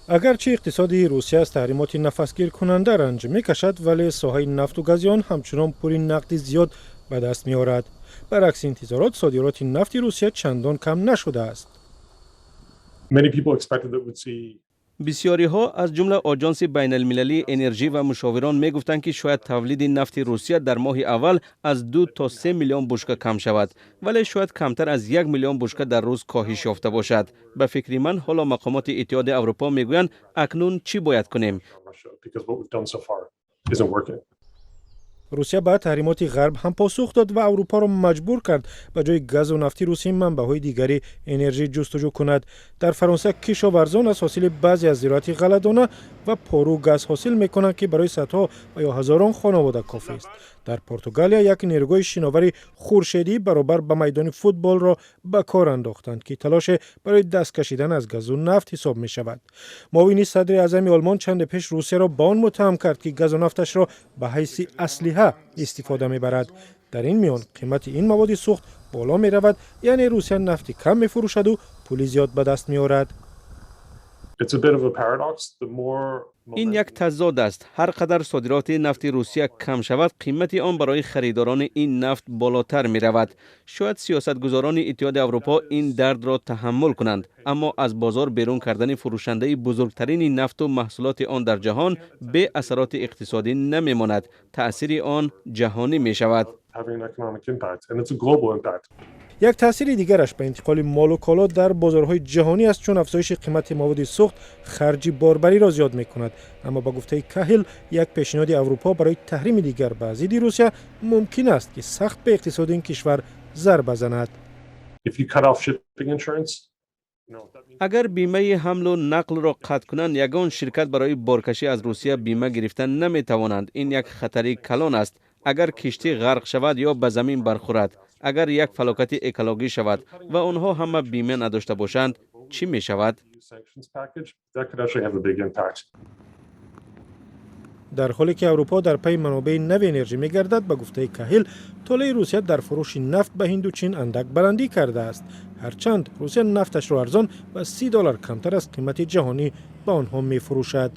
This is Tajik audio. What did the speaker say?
Агарчи иқтисоди Русия аз таҳримоти нафасгиркунанда ранҷ мекашад, вале соҳаи нафту гази он ҳамчунон пули нақди зиёд ба даст меорад. Баръакси интизорот, содироти нафти Русия чандон кам нашудааст. Бисёриҳо, аз ҷумла Оҷонси байналмилалии энержӣ ва мушовирон, мегуфтанд, ки шояд тавлиди нафти Русия дар моҳи аввал аз 2 то 3 миллион бушка кам шавад, вале шояд камтар аз 1 миллион бушка дар рӯз коҳиш ёфта бошад. Ба фикри ман, ҳоло мақомоти Иттиҳоди Аврупо мегӯянд: акнун чӣ бояд кунем? Русия ба таҳримоти Ғарб ҳам посух дод ва Аврупоро маҷбур кард ба ҷои газу нафти русӣ манбаъҳои дигари энержӣ ҷустуҷӯ кунад. Дар Фаронса кишоварзон аз ҳосили баъзе аз зироати ғалладона ва пору газ ҳосил мекунанд, ки барои садҳо ва ё ҳазорон хонавода кофист. Дар Португалия як нерӯгоҳи шиновари хуршедӣ баробар ба майдони футболро ба кор андохтанд, ки талоше барои даст кашидан аз газу нафт ҳисоб мешавад. Муовини садри аъзами Олмон чанде пеш Русияро ба он муттаҳам кард, ки газу нафташро ба ҳайси аслиҳа истифода мебарад. Дар ин миён қимати ин маводи сӯхт боло меравад, яъне Русия нафти кам мефурӯшаду пули зиёд ба даст меорад. Ин як тазод аст. Ҳар қадар содироти нафти Русия кам шавад, қимати он барои харидорони ин нафт болотар меравад. Шояд сиёсатгузорони Иттиҳоди Аврупо ин дардро таҳаммул кунанд, аммо аз бозор берун кардани фурӯшандаи бузургтарини нафту маҳсулоти он дар ҷаҳон бе асароти иқтисодӣ намемонад. Таъсири он ҷаҳонӣ мешавад. Як таъсири дигараш ба интиқоли молу коло дар бозорҳои ҷаҳонӣ аст, чун афзоиши қимати маводи сӯхт харҷи борбариро зиёд мекунад. Аммо ба гуфтаи Каҳил, як пешниҳоди Аврупо барои таҳрими дигар ба зидди Русия мумкин аст, ки сахт ба иқтисоди ин кишвар зарба занад. Агар бимаи ҳамлу нақлро қатъ кунанд, ягон ширкат барои боркашӣ аз Русия бима гирифта наметавонанд. Ин як хатари калон аст. Агар киштӣ ғарқ шавад ё ба замин бархӯрад, агар як фалокати экологӣ шавад ва онҳо ҳама бима надошта бошанд, чӣ мешавад? Дар ҳоле ки Аврупо дар пайи манобеи нави энержӣ мегардад, ба гуфтаи Каҳил, толеи Русия дар фурӯши нафт ба Ҳинду Чин андак баландӣ кардааст, ҳарчанд Русия нафташро арзон ва 30 доллар камтар аз қимати ҷаҳонӣ ба онҳо мефурӯшад.